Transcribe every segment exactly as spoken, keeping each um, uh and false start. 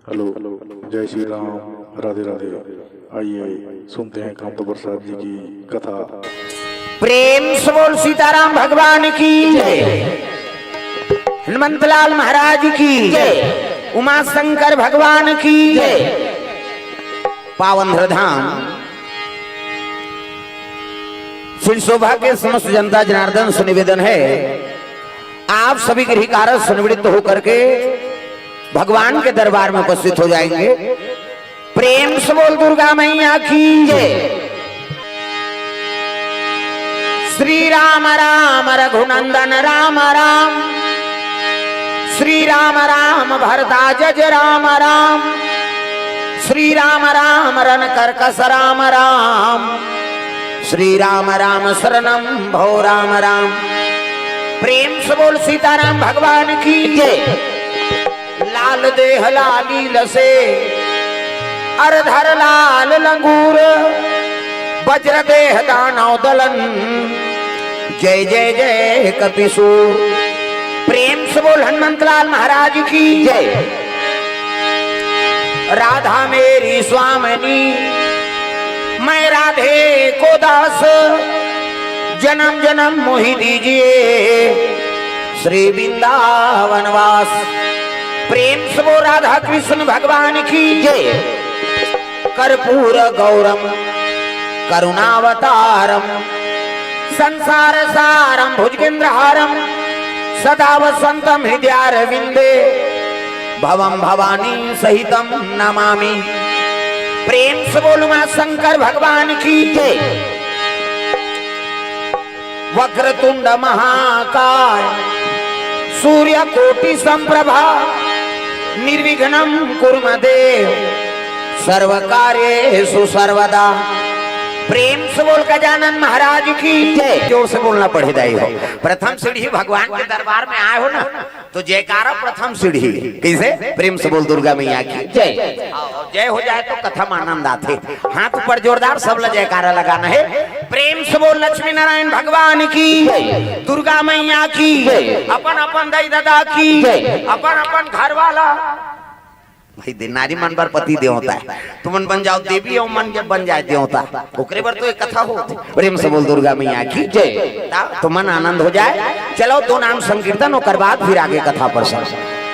Hello, जय श्री राम, राधे राधे। आइए सुनते हैं कामतो प्रसाद जी की कथा। प्रेम से बोल सीताराम भगवान की जय, हनुमंतलाल महाराज की जय, उमा शंकर भगवान की जय। पावन धाम सिरसोभा के समस्त जनता जनार्दन से निवेदन है, आप सभी गृहकारज से निवृत्त होकर के भगवान के दरबार में उपस्थित हो जाएंगे। प्रेम से बोल दुर्गा मैया की जय। श्री राम राम रघुनंदन राम राम, श्री राम राम भरद्वाज राम राम, श्री राम राम रण कर्कश राम राम, श्री राम राम शरणम भो राम राम। प्रेम से बोल सीताराम भगवान की जय। लाल देह लाली लसे, अर धर लाल लंगूर, वज्र देह दानव दलन, जय जय जय कपिसूर। प्रेम से बोल हनुमंतलाल महाराज की जय। राधा मेरी स्वामिनी, मैं राधे को दास, जन्म जन्म मोहि दीजिए श्री वृंदावन वास। प्रेम से बोल राधा कृष्ण भगवान की जय। कर्पूर गौरम करुणावतारम, संसार सारम भुजगेंद्र हारम, सदा वसंतम हृदयारविंदे, भवम भवानी सहितम नमामि। प्रेम से बोल उमा शंकर भगवान की जय। वक्रतुंड महाकाय सूर्य कोटि संप्रभा, निर्विघ्नम कुरु मे देव सर्व कार्येषु सर्वदा। प्रेम से बोल गजानन महाराज की जय। जोर से बोलना पड़े दाई हो। प्रथम सीढ़ी भगवान के दरबार में आए हो ना, तो जयकारा प्रथम सीढ़ी। कैसे? प्रेम से बोल दुर्गा मैया की जय। हाँ, जय हो जाए तो कथा में आनंद आथे। हाथ ऊपर जोरदार, सब ला जयकारा लगाना है। प्रेम से बोल लक्ष्मी नारायण भगवान की जय, दुर्गा मैया की जय, अपन अपन दाई ददा की जय, अपन अपन घर वाला। भाई दे, नारी मन बर पति देवता है, तुमन बन जाओ देवी और मन जब बन जाए देवता, ओकरे बर तो एक कथा होत। प्रेम से बोल दुर्गा मैया की जय। ता, तो मन आनंद हो जाए। चलो दो नाम संकीर्तन, ओकर बाद फिर आगे कथा प्रसंग।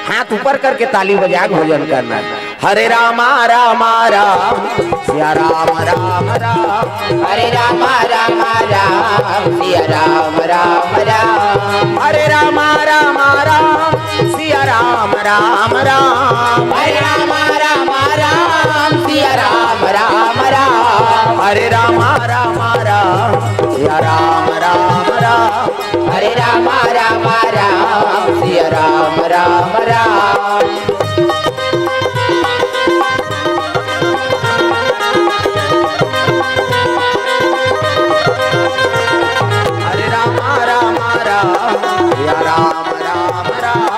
हाथ ऊपर करके ताली बजा के भजन करना है। हरे रामा रामा राम, सिया राम राम राम। हरे रामा रामा राम, सिया राम राम राम। हरे रामा रामा राम, सिया राम राम राम। हरे रामा रामा राम, सिया राम राम राम। हरे रामा रामा राम, सिया राम राम राम। हरे रामा रामा राम, सिया राम राम राम। हरे रामा रामा राम, सिया राम राम राम।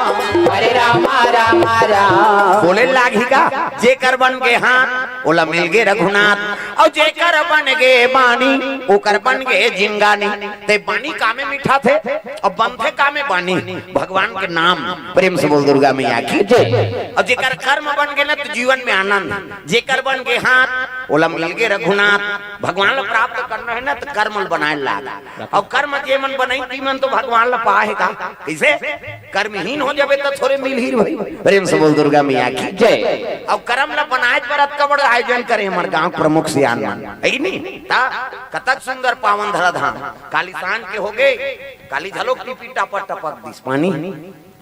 हरे रामा रामा राम। बोले लागी का, जेकर बन गे हाथ, ओला मिल गे रघुनाथ, अउ जेकर बन गे बानी, ओकर बन गे जिंगानी। ते बानी कामे मिठाथे, अउ बनथे कामे बानी, भगवान के नाम। प्रेम से बोल दुर्गा मैया की जय। अउ जेकर कर्म बन गे ना, तो जीवन में आनंद। जेकर बन गे हाथ, ओला मिल गे रघुनाथ। भगवान ला प्राप्त करना है ना, तो कर्म ल बनाए लाग। अउ कर्म जे मन बनाई, ती मन तो भगवान ला पाए हे का? कैसे? कर्महीन हो जाबे त थोरे मिलही रे भाई। प्रेम से बोल दुर्गा मैया की जय। अउ करम ला बनाए बर अतका बड़ आयोजन करे हमर गांव प्रमुख सियान मन, है नी? ता कतक सुंदर पावन धरा धाम। काली सांझ के हो गे, काली झलोक टिपी टापर टपक दिस पानी।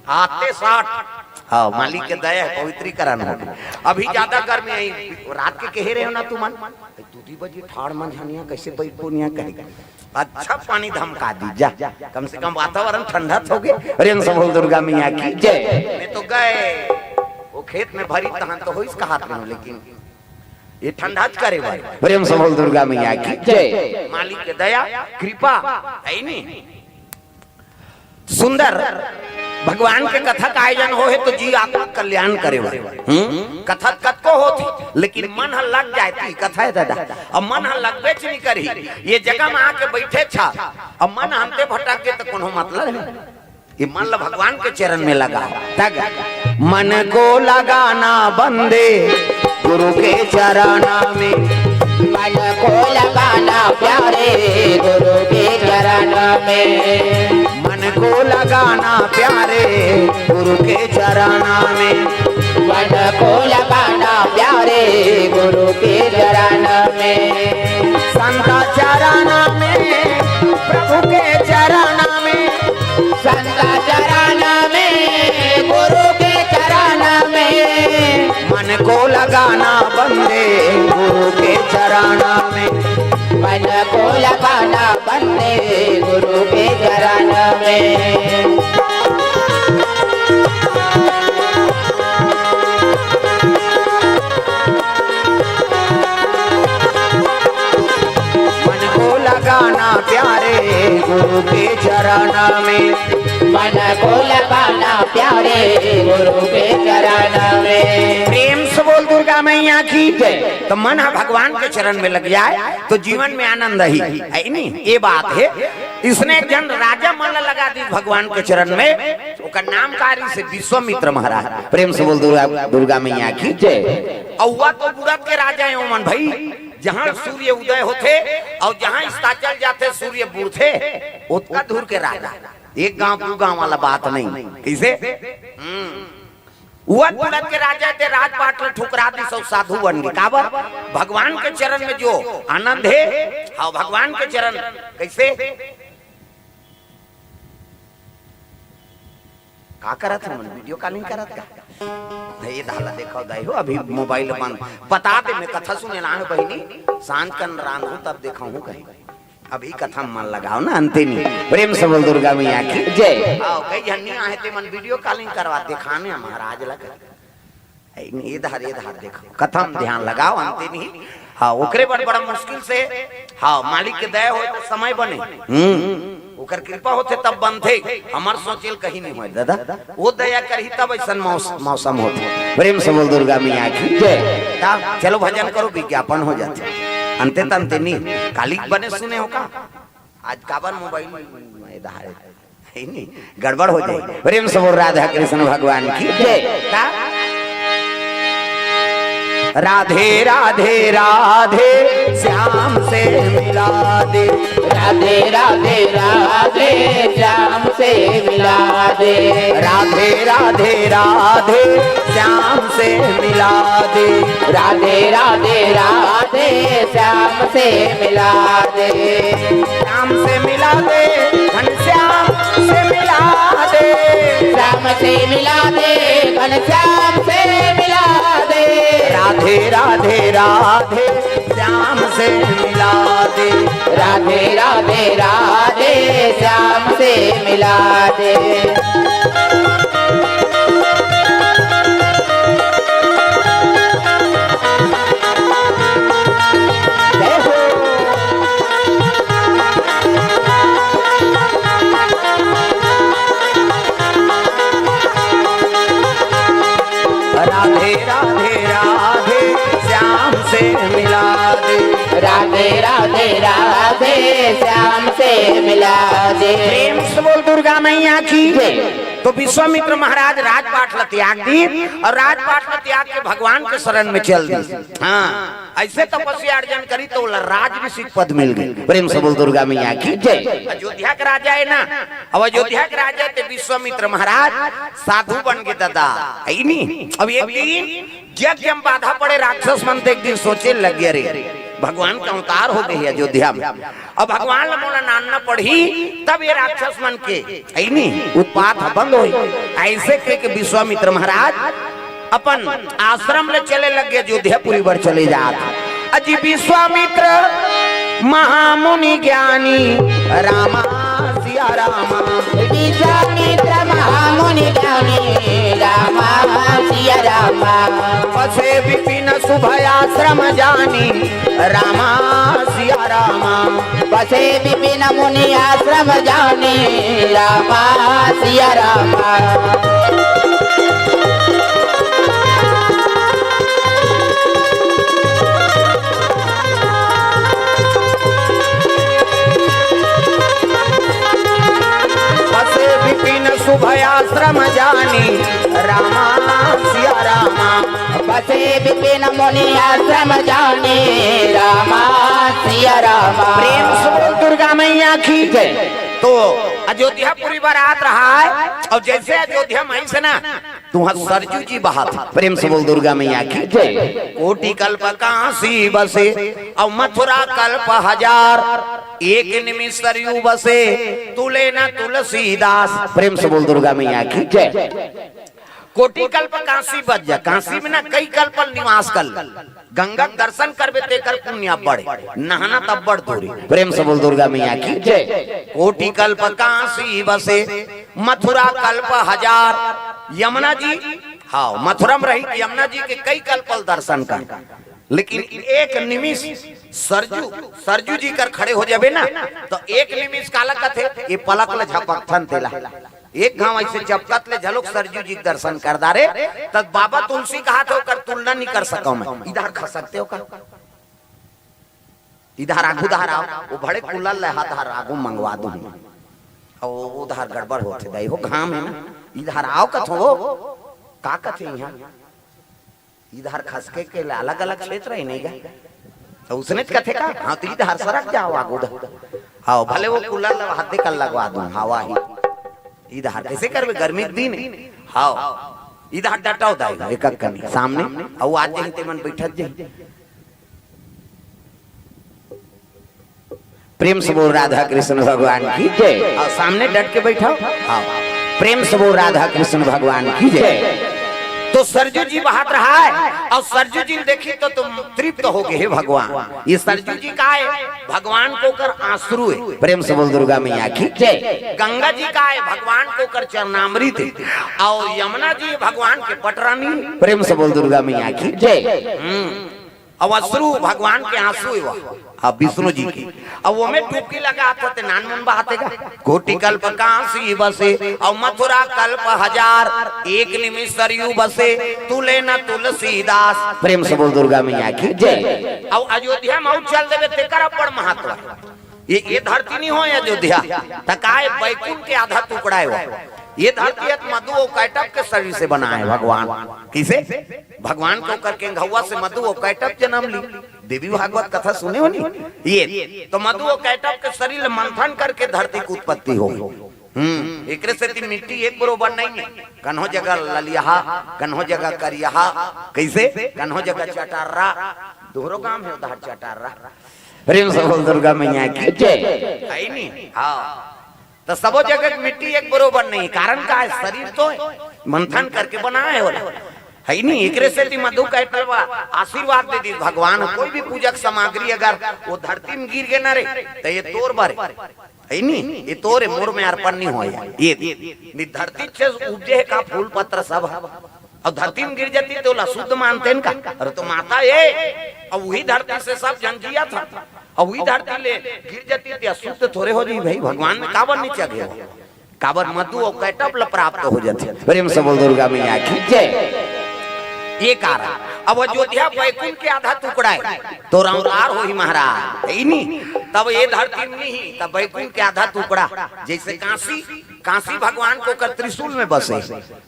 आते साठ, हाँ, मालिक के दया है, पवित्रीकरण हो गे। अभी ज्यादा गर्मी आई, रात के कहे रहे हो ना तुमन, दू दी बजे ठाड़ मन झनिया कैसे बैठ पोनिया कहे। अच्छा पानी धमका दी जा, कम से कम वातावरण ठंडा तो हो गे। प्रेम से बोल दुर्गा मैया की जय। मैं तो गए वो खेत में भरी तहन तो होइस कहात रहे, लेकिन ये ठंडा च करे भाई। प्रेम से बोल दुर्गा मैया की जय। मालिक के दया कृपा है नी। सुंदर भगवान के कथा का आयोजन हो हे तो जी आत्मा कल्याण करे भाई। हम्म? कथा कतको होत हे, लेकिन मन ह लग जाए ती कथा है दादा। अब मन ह लगबे च नहीं करही। ये जगह में आके बैठे छा, अब मन हमते भटक गे तो कोनो मतलब है? ये मन ल भगवान के चरण में लगा, तग। मन को लगाना बंदे गुरु के चरण में। मन को लगाना प्यारे गुरु के चरण में। मन को लगाना प्यारे गुरु के चरण में। मन को लगाना प्यारे गुरु के चरण में। संत चरण में, प्रभु के चरण में। संत चरण में, गुरु के चरण में। मन को लगाना बंदे गुरु के चरण में। मन को लगाना बंदे गुरु के चरण में। मन को लगाना प्यारे गुरु के चरण में। मन को लगाना प्यारे गुरु के चरण में। प्रेम से बोल दुर्गा मैया की जय। तो मन ह भगवान के चरण में लग जाए तो जीवन में आनंद ही है नी, ये बात है। इसने एक जन राजा मन ला लगा दी भगवान के चरण में, ओकर नाम का रिहिसे विश्वामित्र महाराज। प्रेम से बोल दुर्गा, दुर्गा मैया की जय। अउवा तो बुड़त के राजा है ओमन भाई, जहाँ सूर्य उदय होथे अउ जहाँ अस्ताचल जाथे सूर्य बुड़थे, ओतका दूर के राजा। एक गांव दू गांव वाला बात नहीं। कइसे? हम्म। उहत बुड़त के राजा ते राजपाट ल ठुकरा दिस अउ साधु बन गे। काबर? भगवान के चरण में जो आनंद हे, हाँ, भगवान के चरण। कइसे? का करत हो मन? वीडियो कॉलिंग करत का? ये दाला देखो दाई हो, अभी मोबाइल बंद। बता दे, मैं कथा सुने लाहूं बहिनी, सांझ कन रांधहूं तब देखाहूं कहीं। अभी कथा मन लगाओ ना अंतिम। प्रेम से बोल दुर्गा मैया की जय। आओ, कई झन नइ आहे ते मन वीडियो कॉलिंग करवा देखाने महाराज लगा। ए, ये धार, ये धार देखो, कथा म ध्यान लगाओ अंतिम ही। हाँ, ओकरे बर बड़ा मुश्किल से, हाँ, मालिक के दया होय तो समय बने। हम्म, ओकर कृपा होथे तब बनथे, हमर सोचेल कहीं नहीं होय दादा। वो दया करही तब ऐसन मौस-, मौसम होथे। प्रेम से बोल दुर्गा मैया की जय। ता, चलो भजन करो, विज्ञापन हो जाथे। अंते तंते नहीं, काली बने सुने हो का? आज काबर मोबाइल में धारे? है नहीं, गड़बड़ हो जाए। प्रेम से बोल राधा कृष्ण भगवान की जय। का? राधे राधे राधे श्याम से मिला दे। राधे राधे राधे श्याम से मिला दे। राधे राधे राधे श्याम से मिला दे। राधे राधे राधे श्याम से मिला दे। श्याम से मिला दे, घनश्याम से मिला दे। श्याम से मिला दे, घनश्याम से मिला दे। राधे राधे राधे श्याम से मिला दे। राधे राधे राधे श्याम से मिला दे। जय हो। राधे राधे राधे श्याम से मिला दे। राधे राधे राधे श्याम से मिला दे। प्रेम से बोल दुर्गा मैया की जय। तो विश्वामित्र महाराज राजपाट ल त्याग दी और राजपाट ल त्याग के भगवान के शरण में चल दी। हाँ, ऐसे तपस्या अर्जन करी तो ओला राज ऋषि पद मिल गई। प्रेम से बोल दुर्गा मैया की जय। अयोध्या के राजा है ना, अब अयोध्या के राजा ते विश्वामित्र महाराज साधु बन के दादा, है नी? अब एक दिन यज्ञ में बाधा पड़े, राक्षस मन ते एक दिन सोचे लग गए, "अरे, भगवान के अवतार हो गए अयोध्या में, अब भगवान ला मोला नानना पड़ही, तब ये राक्षस मन के, है नी, उत्पात ह बंद होई।" ऐसे कह के विश्वामित्र महाराज अपन आश्रम ले चले लग गए, अयोध्यापुरी बर चले जात। अजी विश्वामित्र महामुनि ज्ञानी रामा सिया रामा। विश्वामित्र महामुनि ज्ञानी रामा सिया रामा। बसे विपिन शुभ आश्रम जानी रामा सिया रामा। बसे विपिन मुनि आश्रम जानी रामा सिया रामा। बसे विपिन शुभ आश्रम जानी रामा सिया रामा। बसे विपिन मुनि आश्रम जानी, रामा सिया रामा। प्रेम से बोल दुर्गा मैया की जय। तो अयोध्यापुरी बारात रहा है, और जैसे अयोध्या में से ना, तुहां सरजू जी बहात हे। प्रेम से बोल दुर्गा मैया की जय। कोटि कल्प काशी बसे, और मथुरा कल्प हजार, एक निमिष सरयू बसे, तुले न तुलसीदास। प्रेम से बोल दुर्गा मैया की जय। कोटि कल्प काशी बस जा, काशी में ना कई कल्प निवास कर ले। गंगा के दर्शन करबे तेकर पुण्य अब्बड़ हे, नहाना त अब्बड़ दूरी। प्रेम से बोल दुर्गा मैया की जय। कोटि कल्प काशी बसे, मथुरा कल्प हजार। यमुना जी, हाँ, मथुरा में रही यमुना जी के कई कल्प दर्शन कर, लेकिन एक निमिष सरजू, सरजू जी कर खड़े हो जाबे ना, तो एक निमिष काला कथे, ये पलक ले झपकथन तेला। एक घांव ऐसे चपकत ले झलोक सरजू जी के दर्शन कर डारे, तब बाबा तुलसी कहाथे ओकर तुलना नहीं कर सकव मैं। इधर खसकते हो का? इधर आगू धार आओ, वो बड़े कुलल ले हाथ धार आगू मंगवा दूं। और उधर गड़बड़ होथे दाई हो, घाम है ना, इधर आओ कथो, का कथे यहाँ? इधर खसके के अलग-अलग क्षेत्र हे नहीं गा? तो उसने कथे का? हाँ, तो इधर सरक जाओ आगू दा। हाँ, भले वो कुलल ला हाथे कर लगवा दूं, हवा ही। इधर कैसे करबे? गर्मी के दिन हे। हाँ, इधर डटाओ दाई, एक कनी सामने। और आज जहीं ते मन बैठत जहीं। प्रेम से बोल राधा कृष्ण भगवान की जय। और सामने डट के बैठो। हाँ। प्रेम से बोल राधा कृष्ण भगवान की जय। तो सरजू जी बहात रहा है, और सरजू जी ने देखी तो तुम तृप्त हो गए, हे भगवान। ये सरजू जी का है? भगवान के ओकर आंसरू हे। प्रेम से बोल दुर्गा मैया की जय। गंगा जी का है? भगवान के ओकर चरणामृत हे। और यमुना जी भगवान के पटरानी। प्रेम से बोल दुर्गा मैया की जय। हम्म। अब अश्रु भगवान के आंसू हे वह, हाँ, विष्णु जी की। अब वो में डुबकी लगात हे, ते नान मुन बहाथे का। कोटि कल्प काशी बसे, और मथुरा कल्प हजार, एक निमिष सरयू बसे, तुले न तुलसीदास। प्रेम से बोल दुर्गा मैया की जय। अब अयोध्या में अउ चल देबे, तेकर अब्बड़ महत्व हे। ये, ये धरती नहीं हो अयोध्या, त का हे? बैकुंठ के आधा टुकड़ा हे वो। ये धरती हे त मधु और कैटभ के शरीर से बना हे भगवान। किसे? भगवान के ओकर केंघवा से मधु और कैटभ जन्म ली। देवी भागवत कथा सुने हो नी? ये तो मधु और कैटभ के शरीर ल मंथन करके धरती के उत्पत्ति हो गई। हम्म, एकरे सेती मिट्टी एक बरोबर नहीं हे। कन्हो जगह ललियाहा, कन्हो जगह करियाहा, कैसे? कन्हो जगह चटर्रा। दोहरो गांव हे उधर चटर्रा। प्रेम से बोल दुर्गा मैया की जय। हे नी? हाँ। त सबो जगह के मिट्टी एक बरोबर नहीं, कारण का हे? शरीर तो हे, मंथन करके बनाए हे ओला, हे नी? एकरे सेती मधु कैटभ आशीर्वाद दे दी भगवान, कोई भी पूजक सामग्री अगर वो धरती में गिर गे ना रे, त ये तोर बर हे, हे नी? ये तोर हे, मोर में अर्पण नहीं होय। ये, ये धरती से उपजे हे का फूल पत्र सब हे। अब धरती में गिर जाती तो ओला शुद्ध मानते हैं का? अरे तो माता हे, अब वही धरती से सब जन जिया था, अब वही धरती ले गिर जाती तो अशुद्ध थोड़े हो जाई भाई। भगवान में काबर नहीं चढ़े हो, काबर मधु और कैटभ ल प्राप्त हो जाते। प्रेम से बोल दुर्गा मैया की जय। ये कारण अब अयोध्या बैकुंठ के आधा टुकड़ा हे, तो रौरार होही महाराज, हे नी? तब ये धरती में नहीं, तब बैकुंठ के आधा टुकड़ा, जैसे काशी, काशी भगवान के ओकर त्रिशूल में बसे,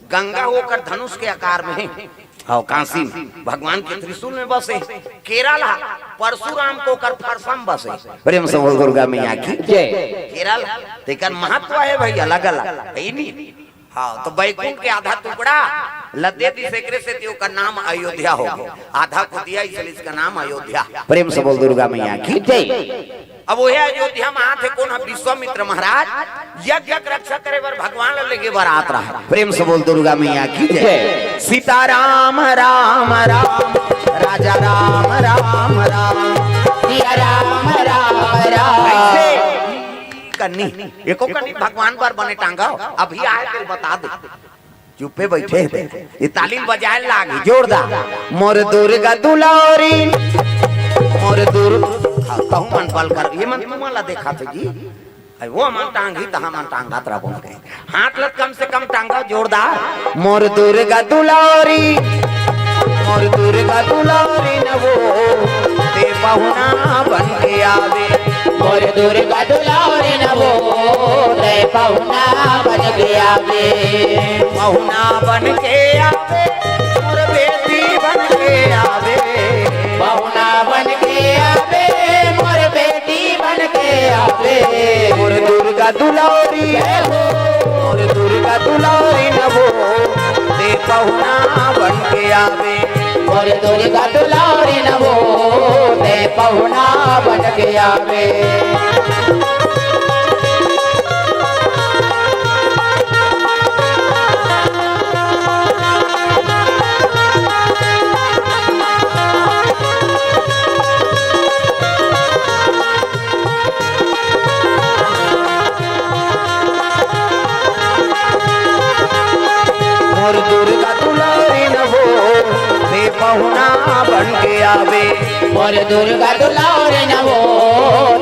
गंगा ओकर धनुष के आकार में हे। हाँ, काशी में भगवान के त्रिशूल में बसे। केरल हा, परशुराम के ओकर फरसा में बसे। प्रेम से बोल दुर्गा मैया की जय। केरल हा, तेकर महत्व हे भाई, अलग अलग, हे नी? हाँ, तो बैकुंठ के आधा टुकड़ा ल दे दिस, एकरे सेती ओकर नाम अयोध्या हो गया। आधा को दिया, इसलिए इसका नाम अयोध्या। प्रेम से बोल दुर्गा मैया की जय। अब वह अयोध्या में आथे कोन ह? विश्वामित्र महाराज। यज्ञ के रक्षा करे बर भगवान ल लेगे बर आत रहा। प्रेम से बोल दुर्गा मैया की जय। जय। सीता राम राम राम, राजा राम राम राम, सिया राम राम राम। ऐसे कन्नी, एको कन्नी भगवान बर बने टांगा, अभी आए तेल बता दे। चुप्पे बैठे हे। ये ताली बजाए लागी जोरदार। मोर दुर्गा दुलारी, मोर दुर्गा, हाँ, कहूँ मन बल कर, ये मन तुमन ला देखा थे जी। अरे वो मन टांगी, तहाँ मन टांगत रहो के। हाथ लत कम से कम टांगा जोरदार। मोर दुर्गा दुलारी, मोर दुर्गा दुलारी न वो, ते पहुना बन के आवे। मोर दुर्गा दुलारी न वो, ते पहुना बन के आवे। पहुना बन के आवे, मोर बेटी बन के आवे। पहुना बन के आवे, मोर बेटी बन के आवे। मोर दुर्गा दुलारी, जय हो। मोर दुर्गा दुलारी न वो, ते पहुना बन के आवे। मोर दुर्गा दुलारी न वो, ते पहुना बन के आवे। मोर दुर्गा दुलारी न वो, ते पहुना बन के आवे। मोर दुर्गा दुलारी न वो,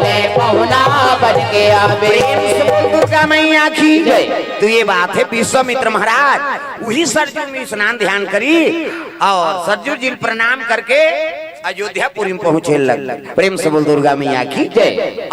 ते पहुना बन के आवे। प्रेम से बोल दुर्गा मैया की जय। तो ये बात है विश्वामित्र महाराज, वही सरजू में स्नान ध्यान करी और सरजू जी प्रणाम करके अयोध्यापुरी में पहुंचे लग। प्रेम से बोल दुर्गा मैया की जय। अब